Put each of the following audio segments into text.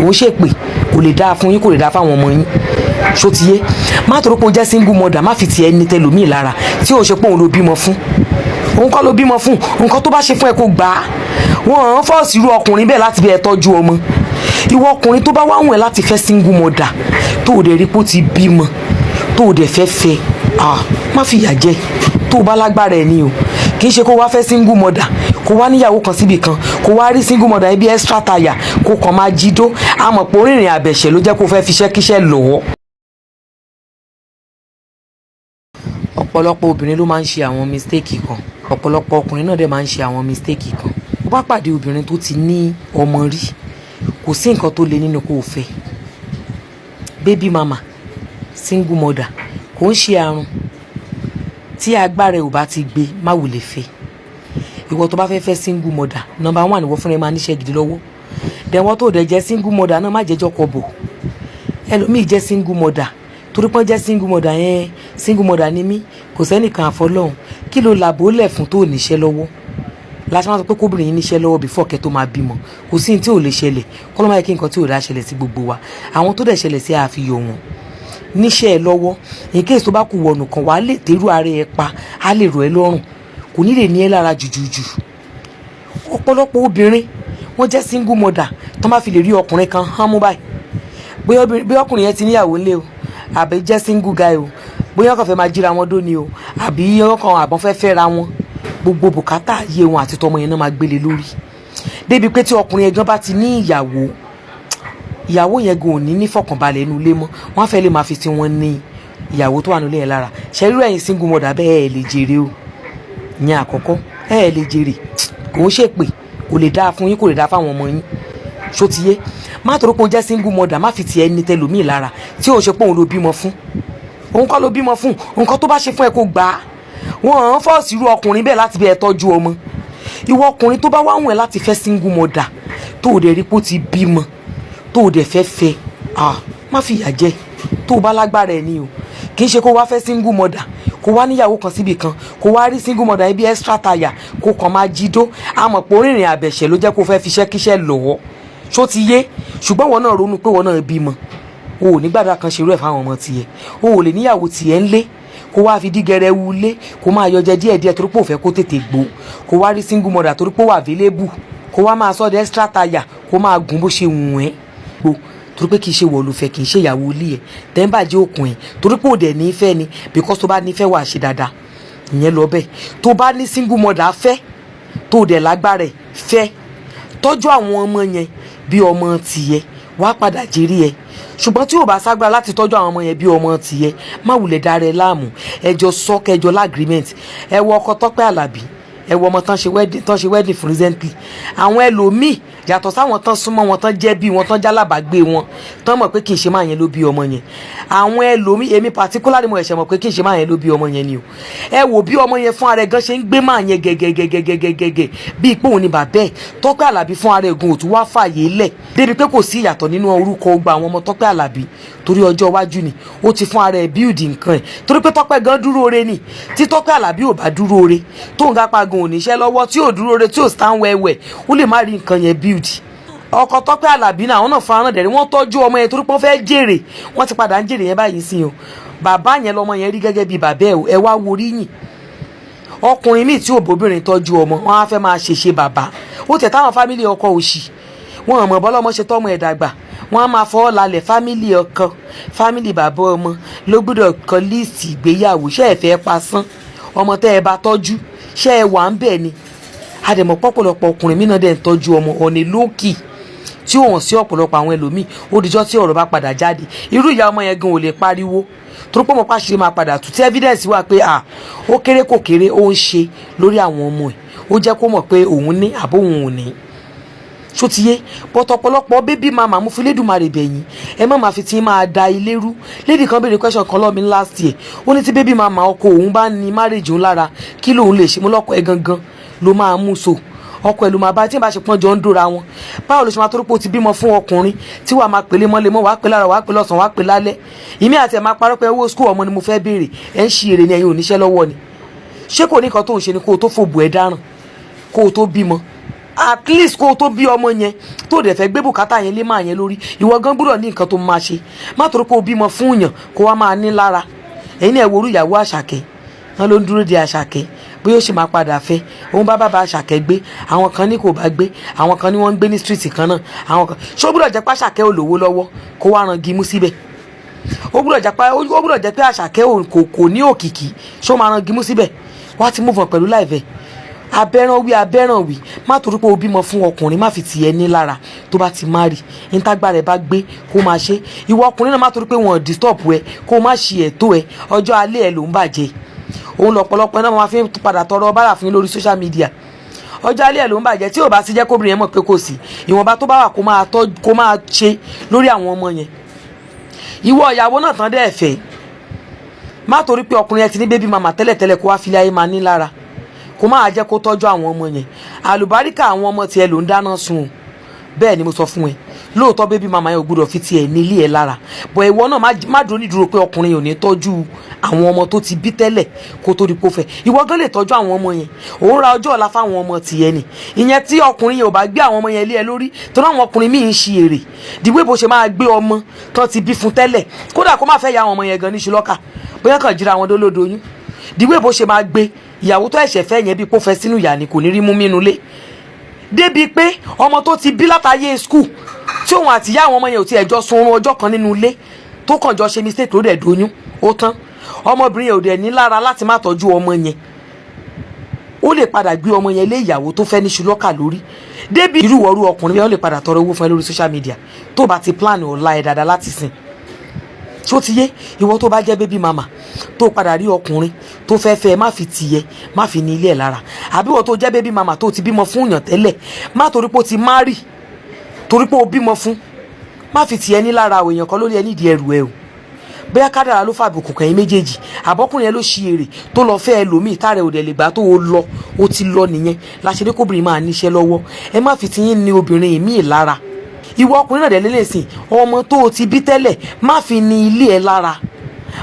Kò ń ṣèpè, kò lè dáa fún yín, kò lè dáa fáwọn ọmọ yín. Ṣó ti yé? Má torí pé o jẹ́ single mother, má fi tiẹ̀ ní tẹlòmíì lára tí o ṣe pé òun ló bímọ fún. Òun kọ́ ló bímọ fún. Nǹkan tó bá ṣe fún ẹ, kó gbà á. Wọ́n ń force irú ọkùnrin bẹ́ẹ̀ láti bí ẹ tọ́jú ọmọ. Ìwọ ọkùnrin tó bá wá wùn ẹ́ láti fẹ́ single mother, tó o dẹ̀ rí pé ó ti bímọ, tó o dẹ̀ fẹ́ fẹ́, ah, má fìyà jẹ. Tó o bá lágbára ẹ ní o. Kì í ṣe kó wá fẹ́ single mother, kó wá níyàwó kan síbì kan, kó wá rí single mother yẹn bí extra tire, kó kàn máa jí dó. Àmọ̀ pé orìnrìn àbẹ̀ṣẹ̀ ló jẹ́ kó fẹ́ fiṣẹ́ kíṣẹ́ lọ́wọ́. Ọ̀pọ̀lọpọ̀ obìnrin ló máa ń ṣe àwọn mistake kan, ọ̀pọ̀lọpọ̀ ọkùnrin náà dẹ̀ máa ń ṣe àwọn mistake kan. Bó bá pàdé obìnrin tó ti ní ọmọ rí, kò sí nǹkan tó le nínú kó o fẹ́. Baby mama, single mother, kò ń ṣe àrùn. Tí agbára ẹ ò bá ti gbé, má wulẹ̀ fẹ́. Ìwọ tó bá fẹ́ fẹ́ single mother, number one, ìwọ fúnra ẹ máa níṣẹ́ gidi lọ́wọ́. Dẹ̀wọ́n tó dẹ̀ jẹ́ single mother náà, má jẹ́jọ́ kọ bò. Ẹlòmíì jẹ́ single mother torí pọ́n jẹ́ single mother yẹn. Single mother ni mí, kò sẹ́nìkan àfọlọ́hún. Kí ló làbó lẹ̀ fún tó níṣẹ́ lọ́wọ́? Láti máa sọ pé kóbìnrin yín níṣẹ́ lọ́wọ́ before kẹ́ tó máa bímọ. Kò sí ní tí ò lè ṣẹlẹ̀. Kọ́lọ́ máa yẹ kí nǹkan tí ò dá ṣẹlẹ̀ sí gbogbo wa. Àwọn tó dẹ̀ ṣẹlẹ̀ sí, àfihàn wọn níṣẹ́ ẹ lọ́wọ́. In case tó bá kù wọ̀nù kan, wàá lè tẹ́rù ara ẹ pa, á lè rọ̀ ẹ́ lọ́rùn, kò ní lè ní ẹ lára jùjùjù. Ọ̀pọ̀lọpọ̀ obìnrin, wọ́n jẹ́ single mother, tó má fi lè rí ọkùnrin kan hán mú báyìí, bóyá ọkùnrin yẹn ti níyàwó ńlé o, àbí jẹ́ single guy o, bóyá ọkàn fẹ́ máa jíra wọn dóni o, àbí ọkàn àbọ̀n fẹ́ fẹ́ra wọn, gbogbo bùkátà ayé wọn àti tọmọ yẹn náà máa gbélé lórí. Débi pé tí ọkùnrin yẹn gan bá ti ní ìyàwó, ìyàwó yẹn gan ò ní ní fọkànbalẹ̀ inú ilé mọ́. Wọ́n á fẹ́ lè máa fi tí wọ́n ní ìyàwó tó wà nílé yẹn lára. Ṣẹ́rú ẹ̀yin single mother bẹ́ẹ̀, ẹ̀ lè jèrè o. Ìyẹn àkọ́kọ́, ẹ̀ lè jèrè. Kò ń ṣèpè, kò lè dáa fún yín, kò lè dáa fáwọn ọmọ yín. Ṣó ti yé? Má torí pé o jẹ́ single mother, má fi tiẹ̀ ní tẹlòmíì lára tí o ṣe pé òun ló bímọ fún. Òun kọ́ ló bímọ fún. Nǹkan tó bá ṣe fún ẹ, kó gbà á. Wọ́n ń force irú ọkùnrin bẹ́ẹ̀ láti bí ẹ tọ́jú ọmọ. Ìwọ ọkùnrin tó bá wá wùn ẹ́ láti fẹ́ single mother, tó o dẹ̀ rí pé ó ti bímọ, tó o dẹ̀ fẹ́ fẹ́, ah, má fìyà jẹ. Tó o bá lágbára ẹ ní o. Kì í ṣe kó wá fẹ́ single mother, kó wá níyàwó kan síbì kan, kó wá rí single mother yẹn bí extra tire, kó kàn máa jí dó. Àmọ̀ pé orìnrìn àbẹ̀ṣẹ̀ ló jẹ́ kó fẹ́ fiṣẹ́ kíṣẹ́ lọ́wọ́. Ṣó ti yé? Ṣùgbọ́n wọn náà ronú pé wọn náà bímọ, o ò ní gbàdúrà kan ṣerú ẹ̀ fáwọn ọmọ tiẹ̀. O ò lè níyàwó tiẹ̀ ńlé, kó wá fi dígẹrẹ wulé, kó máa yọjẹ díẹ̀díẹ̀ torí pé ò fẹ́ kó tètè gbó, kó wá rí single mother torí pé ó wà available, kó wá máa sọ di extra tire, kó máa gùn bó ṣe wù ẹ́ gbó, torí pé kì í ṣe wọ̀ ló fẹ́, kì í ṣe ìyàwó ilé ẹ̀ tẹ́ńbàjẹ́ òkun ẹ̀, torí pé ò dẹ̀ ní fẹ́ ni. Because tó bá nífẹ̀ẹ́, wà ṣe dáadáa. Ìyẹn lọ bẹ́ẹ̀. Tó bá ní single mother fẹ́, tó dẹ̀ lágbára ẹ̀ fẹ́, tọ́jú àwọn ọmọ yẹn bí ọmọ tìyẹ, wàá padà jèrè ẹ. Ṣùgbọ́n tí ò bá ságbára láti tọ́jú àwọn ọmọ yẹn bí ọmọ tìyẹ, má wulẹ̀ dára ẹ láàmú. Ẹjọ́ sọ, kẹjọ l'agreement. Ẹ wọ ọkọ Tọ́pẹ́ Àlàbí, ẹ wọ ọmọ tán ṣe wedding fún recently. Àwọn ẹlòmíì yàtọ̀ sáwọn tán súnmọ́ wọn, tán jẹ́ bí wọn, tán jálábàgbé wọn, tán mọ̀ pé kì í ṣe máa yẹn ló bí ọmọ yẹn. Àwọn ẹlòmíì, èmi particularly, mo ẹ̀ṣẹ̀ mọ̀ pé kì í ṣe máa yẹn ló bí ọmọ yẹn ni o. Ẹ wò bí ọmọ yẹn fún ara ẹ̀ gan ṣe ń gbé máa yẹn gẹ́gẹ́gẹ́gẹ́gẹ́gẹ́ bíi pé òun ni bàbá ẹ̀. Tọ́pẹ́ Àlàbí fún ara ẹ̀ gan òtún wá fààyè lẹ̀ débi pé kò sí ìyàtọ̀ nínú orúkọ ọgbà àwọn ọmọ Tọ́pẹ́ Àlàbí, torí ọjọ́ iwájú ni. Ó ti fún ara ẹ̀ build nǹkan ẹ̀, torí pé Tọ́pẹ́ gan dúró re ni. Tí Tọ́pẹ́ Àlàbí ò bá dúró re, tó ń gapá gan ò níṣẹ́ lọ́wọ́, tí ò dúró re, tí ò stand well well, ó lè má rí nǹkan yẹn build. Ọkọ Tọ́pẹ́ Àlàbí náà, àwọn náà fara náà dẹ̀rí, wọ́n tọ́jú ọmọ yẹn torí pé wọ́n fẹ́ jèrè. Wọ́n ti padà ń jèrè yẹn báyìí sí o. Bàbá yẹn lọmọ yẹn rí gẹ́gẹ́ bíi bàbá ẹ̀. Ẹ wá wo ríyìn ọkùnrin míì tí òbóbìnrin tọ́jú ọmọ wọn á fẹ́ máa ṣèṣe bàbá. Ó tẹ̀ táwọn family ọkọ òṣì wọn mọ̀ bọ́lọ́mọ ṣe tọ́mọ ẹ̀ dàgbà, wọ́n á máa fọwọ́ lálẹ̀. Family ọkọ, family bàbá ọmọ ló gbọ́dọ̀ kọ list ìgbéyàwó. Ṣé ẹ fẹ́ pasán ọmọ tẹ́ ẹ bá tọ́jú? Ṣé ẹ wà ń bẹ̀ ni? Àdèmọ̀ pọ̀pọ̀lọpọ̀ ọkùnrin mí náà dẹ̀ ń tọ́jú ọmọ ọ̀nì lókì tí ó hàn sí ọ̀pọ̀lọpọ̀ àwọn ẹlòmíì. Ó dijọ́ tí ọ̀rọ̀ bá padà jáde, irú ìyá ọmọ yẹn gan ò lè pariwo, torí pé ọmọ pàṣẹ máa padà tù tí evidence wà pé à ó kéré kò kéré, ó ń ṣe lórí àwọn ọmọ ẹ̀. Ó jẹ́ kó mọ̀ pé òun ní àbó òun ò ní. Ṣó ti yé? But ọ̀pọ̀lọpọ̀ baby mama, mo fi Lédùmarè bẹ̀yìn, ẹ má máa fi tí máa da ilé rú. Lady kan béèrè question kan lọ́ọ̀ mi last year. Ó ní tí baby mama ọkọ òun bá ní marriage òun lára, kí lòun lè ṣe? Mo lọ́kọ ẹ gangan ló máa mú so, ọkọ ẹ ló máa bá tí n bá ṣe pọ́n jọ ń dóra wọn. Báwo ló ṣe máa torí pé o ti bímọ fún ọkùnrin tí wàá máa pè lemọ́lemọ́, wàá pè lára, wàá pè lọ́sàn-án, wàá pè lálẹ́? Ìmí àti ẹ̀ máa parọ́ pé owó school ọmọ ni mo fẹ́ béèrè. Ẹ̀ ń ṣe èrè ni, ẹ̀yin ò níṣẹ́ lọ́wọ́ ni. Ṣé kò ní nǹkan tó ń ṣe ni kó o tó fòbù ẹ̀ dáràn, kó o tó bímọ? At least kó o tó bí ọmọ yẹn, tó dẹ̀ fẹ́ gbé bùkátà yẹn lé máa yẹn lórí, ìwọ gan gbúdọ̀ ní nǹkan tó máa ṣe. Má torí pé o bímọ fún yàn kó wá máa ní lára. Ẹ̀yin náà, ẹ wo orú ìyàwó Àṣàkẹ́. Wọn ló ń dúró de Àṣàkẹ́, bóyá ó sì máa padà fẹ́. Òun bá bàbá Àṣàkẹ́ gbé, àwọn kan ní kò bá gbé, àwọn kan ní wọ́n ń gbé ní street kan náà. Àwọn kan ṣó gbúdọ̀ jẹ́ pé Àṣàkẹ́ ò lówó lọ́wọ́ kó wá ran gimú síbẹ̀? Ó gbúdọ̀ jẹ́ pé Àṣàkẹ́ kò ní òkìkí, ṣó máa ran gimú síbẹ̀? Wá ti move on pẹ̀lú láìfẹ́. Abẹ́ràn wí, abẹ́ràn wí. Má torí pé o bímọ fún ọkùnrin, má fi tiẹ̀ ní lára. Tó bá ti má rí nítagbá rẹ̀ bá gbé, kó máa ṣe. Ìwọ ọkùnrin náà, má torí pé wọn disturb ẹ, kó má ṣe ẹ̀tọ́ ẹ. Ọjọ́ alẹ́ ẹ ló ń bàjẹ́. Òun lọ́pọ̀lọpọ̀ náà máa fi ń padà tọrọ bára fún yín lórí social media. Ọjọ́ alẹ́ ẹ̀ ló ń bàjẹ́. Tí ò bá sí, jẹ́ kóbìnrin yẹn mọ̀ pé kò sí. Ìwọ̀nba tó bá wà, kó máa tọ́, kó máa ṣe lórí àwọn ọmọ yẹn. Ìwọ ìyàwó náà tán dẹ́ ẹ̀fẹ́, má torí pé ọkùnrin yẹn ti ní baby mama tẹ́lẹ̀tẹ́lẹ̀, kó wá filẹ̀ ayé máa ní lára, kó máa jẹ́ kó tọ́jú àwọn ọmọ yẹn. Àlùbáríkà àwọn ọmọ tiẹ̀ ló ń dáná sun o. Bẹ́ẹ̀ ni mo sọ fún ẹ. Lóòótọ́, baby mama yẹn ò gbúdọ̀ fi tiẹ̀ ní ilé ẹ lára, bọ̀ ìwọ náà má dúró nídúró pé ọkùnrin yẹn ò ní tọ́jú àwọn ọmọ tó ti bí tẹ́lẹ̀ kó tó di kó fẹ́. Ìwọ gan lè tọ́jú àwọn ọmọ yẹn. Òun ra ọjọ́ ọ̀la fáwọn ọmọ tiẹ̀ ni. Ìyẹn tí ọkùnrin yẹn ò bá gbé àwọn ọmọ yẹn lé ẹ lórí, torí àwọn ọkùnrin míì ń ṣe èrè dìbò bó ṣe máa gbé ọmọ tán ti bí fún tẹ́lẹ̀, kódà kó má fẹ́ ya àwọn ọmọ yẹn gan ní ṣùlọ́kà, bóyá kàn jíra wọn dólódoyún. Dìbò bó ṣe máa gbé ìyàwó tó ẹ̀ṣẹ̀ fẹ́ yẹn, bí kó fẹ́ sínú ìyá ni, kò ní rí mú mínú lé, débi pé ọmọ tó ti bí látàyè school, tí òun àtìyá àwọn ọmọ yẹn ò tiẹ̀ jọ sun oorun ọjọ́ kan nínú ilé, tó kàn jọ ṣe mistake ló dẹ̀ doyún, ó tán. Ọmọbìnrin yẹn ò dẹ̀ ní lára láti má tọ́jú ọmọ yẹn. Ó lè padà gbé ọmọ yẹn lé ìyàwó tó fẹ́ ní ṣùlọ́kà lórí, débi irúwọ́rú ọkùnrin yẹn, ó lè padà tọrọ owó fún ẹ lórí social media, tó bá ti plan ọ̀la ẹ̀ dáadáa láti sìn. Ṣó ti yé? Ìwọ tó bá jẹ́ baby mama, tó padà rí ọkùnrin tó fẹ́ fẹ́, má fi tìyẹ, má fi ní ilé ẹ̀ lára. Àbí ìwọ tó jẹ́ baby mama, tó ti bímọ fún yàn tẹ́lẹ̀, má torí pé ó ti marry, torí pé ó bímọ fún, má fi tìyẹ ní lára o. Èèyàn kan lórí ẹ nídìí ẹrù ẹ o. Bóyá kádàrá ló fàbùkù kẹ́yìn méjèèjì, àbọ́kùnrin yẹn ló ṣí èrè tó lọ fẹ́ ẹlòmíì, tá rẹ̀ ò dẹ̀ lè gbà tó o lọ, ó ti lọ nìyẹn. Láṣẹ ní kóbìnrin máa níṣẹ́ lọ́wọ́. Ẹ má fi tiyín ní obìnrin míì lára. Ìwọ ọkùnrin náà dẹ̀ lélẹ́sìn, ọmọ tó o ti bí tẹ́lẹ̀, má fi ní ilé ẹ lára,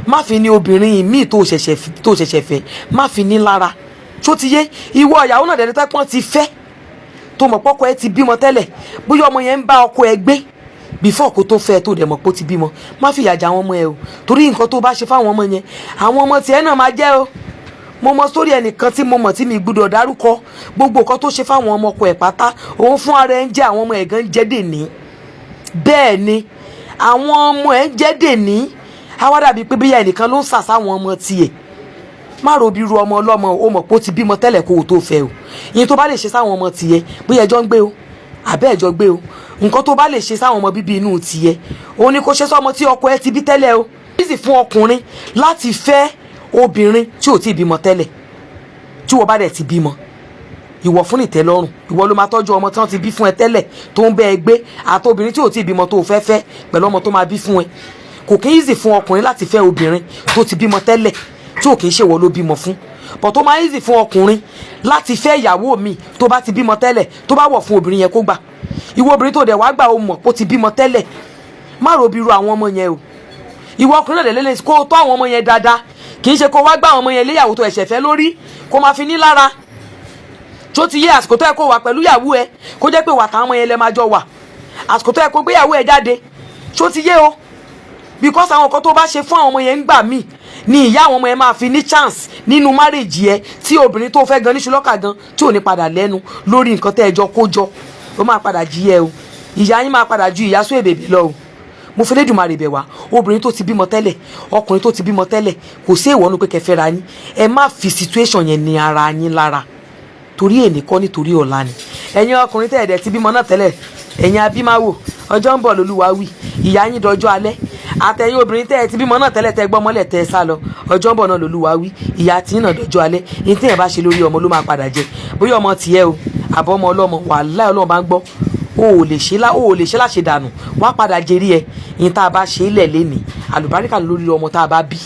má fi ní obìnrin míì tó ṣẹ̀ṣẹ̀ fẹ́, má fi ní lára. Tó ti yé? Ìwọ ìyàwó náà dẹ̀ tẹ́pọ́n ti fẹ́, tó mọ̀ pọ́kọ ẹ ti bímọ tẹ́lẹ̀, bóyá ọmọ yẹn ń bá ọkọ ẹ gbé before kó tó fẹ́, tó dẹ̀ mọ̀ pé ó ti bímọ, má fìyà jẹ àwọn ọmọ ẹ o, torí nǹkan tó bá ṣe fáwọn ọmọ yẹn, àwọn ọmọ tiẹ̀ náà máa jẹ́ o. Mo mọ sórí ẹnìkan tí mo mọ̀ tí mi gbúdọ̀ dárúkọ. Gbogbo nǹkan tó ṣe fáwọn ọmọ ọkọ ẹ̀ pátá, òun fún ara ẹ̀ ń jẹ́. Àwọn ọmọ ẹ̀ gan ń jẹ́ dèní. Bẹ́ẹ̀ ni, àwọn ọmọ ẹ̀ ń jẹ́ dèní. Àwa dàbí pé bíyà ẹnìkan ló ń sà sáwọn ọmọ tiẹ̀. Má ro bí ru ọmọ ọlọ́mọ. O mọ̀ pé ó ti bímọ tẹ́lẹ̀ kó o tó fẹ́ o. Ìyẹn tó bá lè ṣe sáwọn ọmọ tiẹ̀, bóyá ẹjọ́ ń gbé o, àbẹ́ ẹjọ́ gbé o, nǹkan tó bá lè ṣe sáwọn ọmọ bíbí inú tiẹ̀, òun ni kò ṣe sọ́mọ tí ọkọ ẹ ti bí tẹ́lẹ̀ o. Easy fún ọkùnrin láti fẹ́ obìnrin tí ò tí ì bímọ tẹ́lẹ̀. Tí wọ́n bá dẹ̀ ti bímọ, ìwọ fún ìtẹ́lọ́rùn, ìwọ ló máa tọ́jú ọmọ tí wọ́n ti bí fún ẹ tẹ́lẹ̀ tó ń bẹ́ ẹ gbé, àti obìnrin tí ò tí ì bímọ tó fẹ́ fẹ́ pẹ̀lú ọmọ tó máa bí fún ẹ. Kò kí ń easy fún ọkùnrin láti fẹ́ obìnrin tó ti bímọ tẹ́lẹ̀, tí ò kì í ṣèwọ ló bímọ fún, but tó máa easy fún ọkùnrin láti fẹ́ ìyàwó mi tó bá ti bímọ tẹ́lẹ̀, tó bá wọ̀ fún obìnrin yẹn kó gbà. Ìwọ obìnrin tó dẹ̀ wá gbà, o mọ̀ kó ti bímọ tẹ́lẹ̀, má ro bí ru àwọn ọmọ yẹn o. Ìwọ ọkùnrin náà lélẹ̀, kó o tọ́ àwọn ọmọ yẹn dáadáa. Kì í ṣe kó wá gbá àwọn ọmọ yẹn léyàwó tó ẹ̀ṣẹ̀ fẹ́ lórí, kó máa fi ní lára. Tó ti yé? Àsìkò tó yẹ kó wà pẹ̀lú ìyàwó ẹ, kó jẹ́ pé wà táwọn ọmọ yẹn lẹ máa jọ wà. Àsìkò tó yẹ kó gbéyàwó ẹ jáde. Tó ti yé o? Because àwọn nǹkan tó bá ṣe fún àwọn ọmọ yẹn ń gbà míì ni ìyá àwọn ọmọ yẹn máa fi ní chance nínú marriage yẹn, tí obìnrin tó fẹ́ gan ní ṣùlọ́kà gan, tí ò ní padà lẹ́nu lórí nǹkan tẹ́ ẹ jọ kó jọ. Ó máa padà jí ẹ o. Ìyá yín máa padà ju ìyá sún èbèbè lọ o. Mo fi Lédùmarè bẹ̀ wá. Obìnrin tó ti bímọ tẹ́lẹ̀, ọkùnrin tó ti bímọ tẹ́lẹ̀, kò sí èèwọ̀ nù pé kẹfẹ́ ra yín. Ẹ má fi situation yẹn ní ara yín lára, torí èní kọ́, nítorí ọ̀la ni. Ẹ̀yin ọkùnrin tẹ́ ẹ̀dẹ̀ ti bímọ náà tẹ́lẹ̀, ẹ̀yin abímáwò, ọjọ́ ń bọ̀ lólúwa wí, ìyá yín dọjọ́ alẹ́. Àtẹ̀yin obìnrin tẹ́ ẹ ti bímọ náà tẹ́lẹ̀, tẹ́ gbọ́mọ́lẹ̀, tẹ́ ẹ sá lọ, ọjọ́ ń bọ̀ náà lólúwa wí, ìyá tí náà dọjọ́ alẹ́. Ní tí ẹ̀ bá ṣe lórí ọmọ ló máa padà jẹ. Bóyá ọmọ tiẹ̀ o, àbọ̀ ọmọ ọlọ́mọ, wàláhì, Ọlọ́run bá ń gbọ́, o ò lè ṣe láṣẹ dànù, wàá padà jẹrí ẹ. Ní tá a bá ṣe é lẹ̀ lénìí, àlùbáríkà lórí ọmọ tá a bá bí.